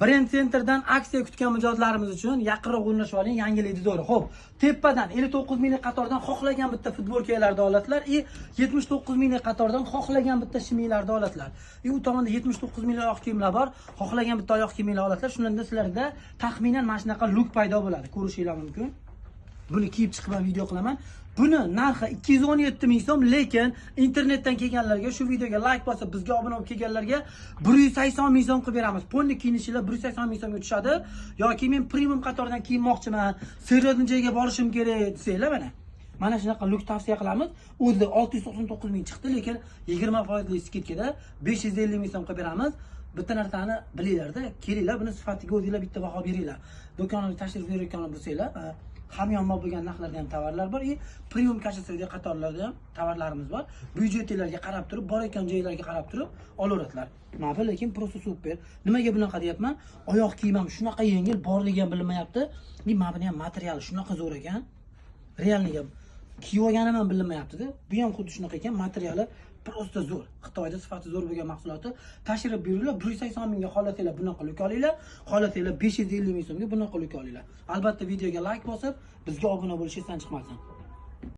Brand Center'dan aksiya kutgan mijozlarimiz uchun yaqinroq o'rnashib oling, yangilik zo'ri. Xo'p, tepadan 59 minglik qatordan xohlagan bitta futbolkalarni olasizlar и 79 minglik qatordan xohlagan bitta shimiylarni olasizlar. И u tomonda 79 minglik oyoq kiyimlar bor, xohlagan bitta oyoq kiyimlar olasizlar. Shunda sizlarda taxminan mana shunaqa лук paydo bo'ladi. Ko'rishinglar mumkin. Buni kiyib chiqib ham video qilaman. Buni narxi 217 ming so'm, lekin internetdan kelganlarga, shu videoga like bosib, bizga obuna bo'lib kelganlarga 180 ming so'm qilib beramiz. Полный kiyinishinglar 180 ming so'mga tushadi. Yoki men premium qatoridan kiyinmoqchiman, серьезный joyga borishim kerak desanglar, mana. Mana shunaqa лук tavsiya qilamiz. O'zi 699 ming chiqdi, lekin 20 foizli скидка da 550 ming so'm qilib beramiz. Bitta narsani bilinglarda, kelinglar, buni sifatiga o'zinglar bitta baho beringlar. Do'konga tashrif buyurayotgan bo'lsanglar, hamyonbop bo'lgan narxlarda ham tovarlar bor и premium качество dagi qatorlarda ham tovarlarimiz bor. Byudjetinglarga qarab turib, borayotgan joylarga qarab turib olaverasizlar. Mana bu lekin просто супер. Nimaga bunaqa deyapman? Oyoq kiyim ham shunaqa yengil, borligi ham bilinmayapti. И mana buni ham materiali shunaqa zo'r ekan. Реальный gap. Kiyib olganim ham bilinmayapti-da. Bu ham xuddi shunaqa ekan, materiali просто zo'r. Xitoyda sifati zo'r bo'lgan mahsuloti. Tashrif buyuringlar, 180 mingga xohlasanglar bunaqa лук olinglar, xohlasanglar 550 ming so'mga bunaqa лук olinglar. Albatta videoga like bosib, bizga obuna bo'lish esdan chiqmasin.